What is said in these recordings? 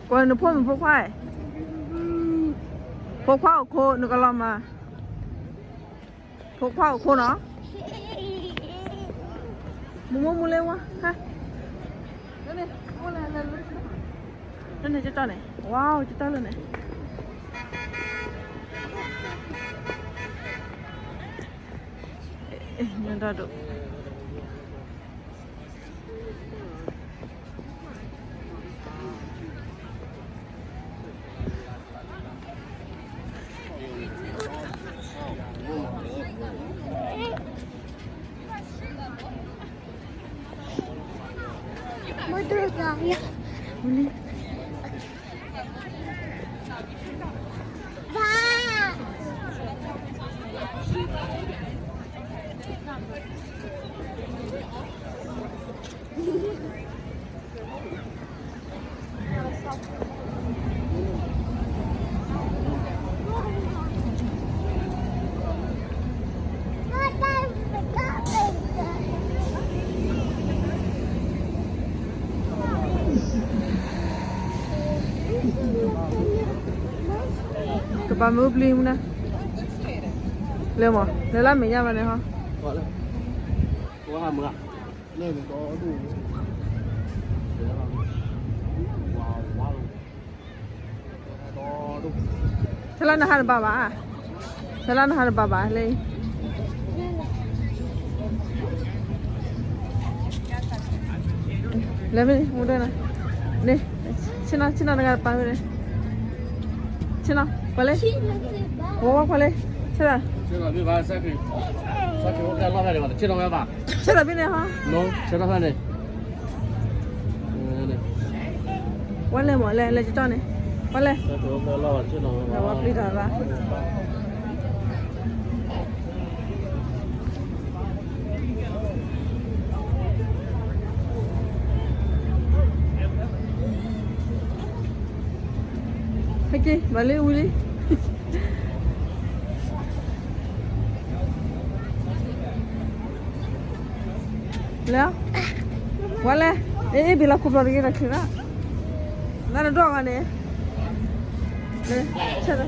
ကွၢ်နဖိမုၣ်ဖိခွါ, ဖိခွါအိၣ်ခိး နကလီၤမၢ်, ဖိခွါအိၣ်ခိးနီၤ, မူမူမူလဲဝါ, လၢန့ၣ်ကတီၢ်န့ၣ်, ဝါ ကတီၢ်လၢန့ၣ်, နဒီဒိၣ် ကပၤမုၢ်ပျံၤမူနၤ, လဲၤမး လဲၤလၢမဲာ်ညါဘၣ်န့ၣ်ဟီ, ဆဲလၢနဟးတဘၣ်ဘၣ်, ဆဲလၢနဟးတဘၣ်ဘၣ် လၢ လဲၤမ့ၢ်မူဒၢနၤ, န့ၣ်, ဆ့ၣ်နီၤ ဆ့ၣ်နီၤတဂၤတပာ်ဝဲန့ၣ်, ဆ့ၣ်နီၤ ကွၢ်လၢ, ဝဲဝဲကွၢ်လၢ, ဆ့ၣ်နီၤ, ဆ့ၣ်နီၤဘၣ်, ဆ့ၣ်နီၤဘၣ်, ဆ့ၣ်နီၤဘၣ်, ဆ့ၣ်နီၤဘၣ်န့ၣ်ဟီ, ဆ့ၣ်နီၤဘၣ်န့ၣ် ဝဲလဲၤမး လဲၤ လဲၤကတီၢ်န့ၣ်, ဝဲလဲၤ, ဝဲပျံၤတၢ်ဘၣ်, ဟဲက့ၤ ဘၣ်လၢဝံၤလံ, လဲၤ, ဝဲလဲၤ, အ့ အ့ ဘံလီၤခိၣ်ဖျီၣ်တဂ့ၤဒီးချ့လီၤ, နနဒိၣ်ဂၤန့ၣ်, ဆဲး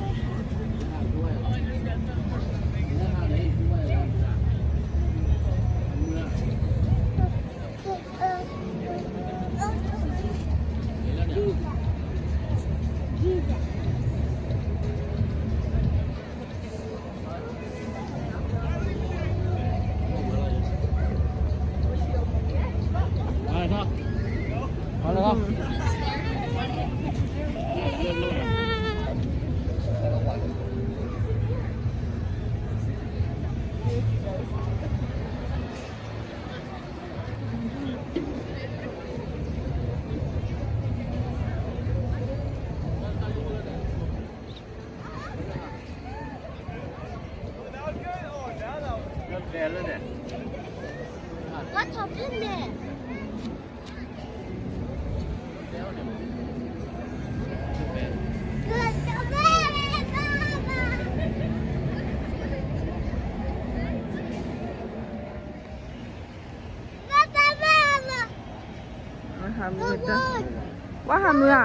ဝါဟးမုာ်ဧါ,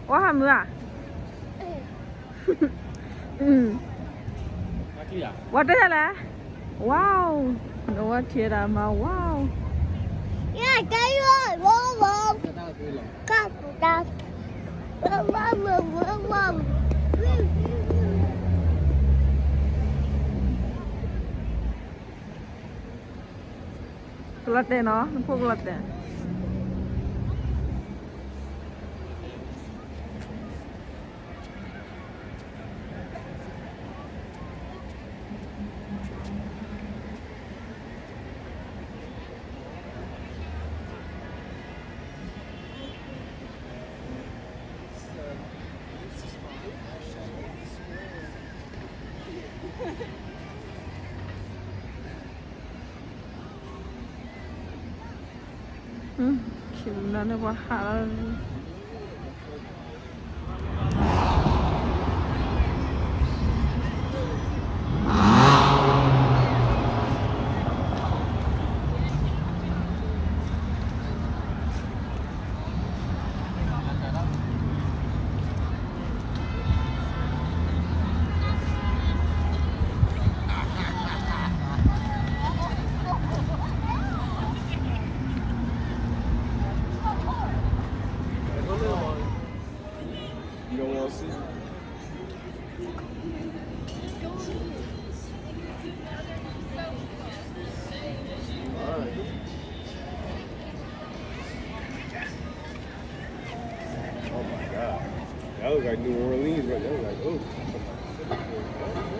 ဝါဟးမုာ်ဧါ, ဝါတဲလဲၣ်, ဝါ, နဝါထံၣ်ဒၣ်မၤဝါ, ကလီၤတဲာ်နီၤ, နဖိကလီၤတဲာ်. Khi mùa nắng nó qua hả. All right. Oh my God. That looks like New Orleans right there. That was like, oh, that's on my Pacific Rim, huh?